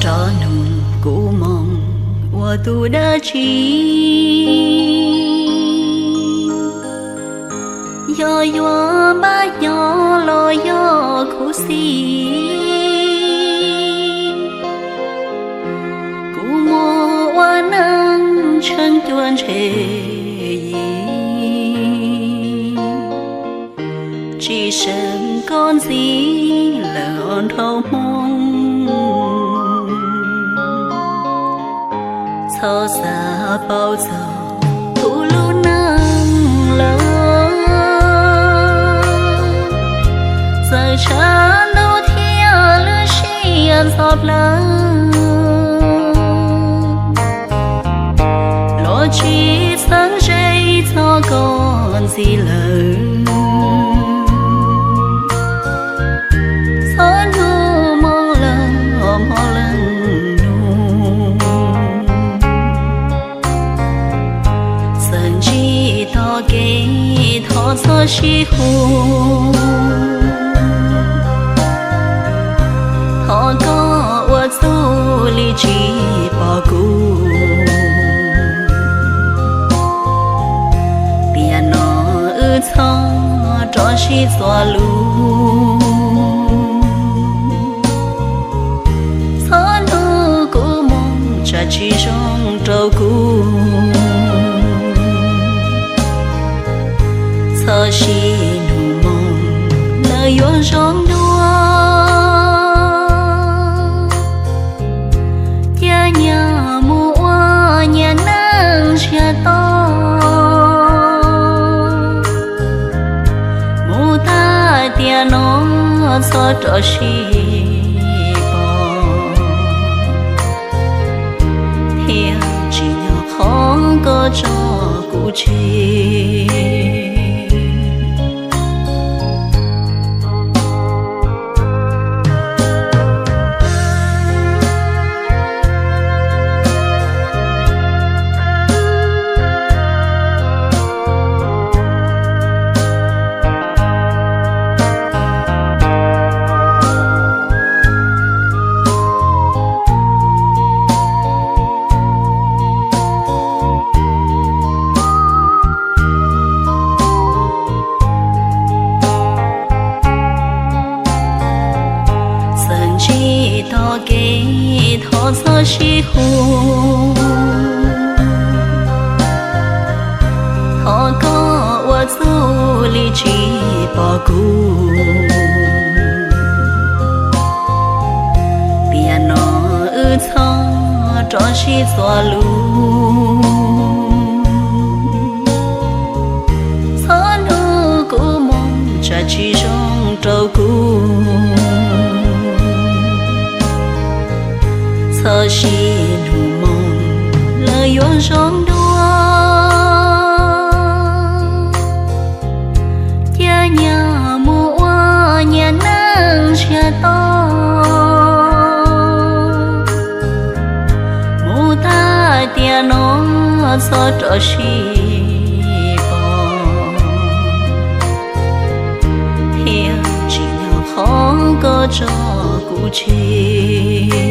Rov nug kuv moog ua tug dab tsi? Yog yuav npaj nyob los yog khuv xim, kuv muaj ua neej tsheej cua ntshe yim, tsis seem koj ntxiv lawm nrhau hmoo. Txhob xav paub txog kuv lub neej lawm, txawm tshav ntuj thiab lub sij hawm ntxhov plawv, los tsis txheeb ze txog koj ntxiv lawm. Txhob nug moog leej, moog leej nug, txawm ntsib tog kev thov txhob sib hu, thov koj ua txuj li tsis pom kuv. Tiam no wb txhob rov sib txuas lug, txhob nug kuv moog tsam tsis zoo rau kuv. Txhob sib nug moog lawm yuav zoo dua, cia nyias mus ua nyias neej ntsiag to. Mus tag tiam no txhob rov sib pom, thiab tsim nyog qhov koj tso kuv tseg. Txawm ntsib tog kev thov txhob sib hu, thov koj ua txuj li tsis pom kuv. Tiam no wb txhob rov sib txuas lug, txhob nug kuv moog tsam tsis zoo rau kuv. Txhob sib nug moog lawm yuav zoo dua, cia nyias mus ua nyias neej ntsiag to. Mus tag tiam no txhob rov sib pom, thiab tsim nyog qhov koj tso kuv tseg.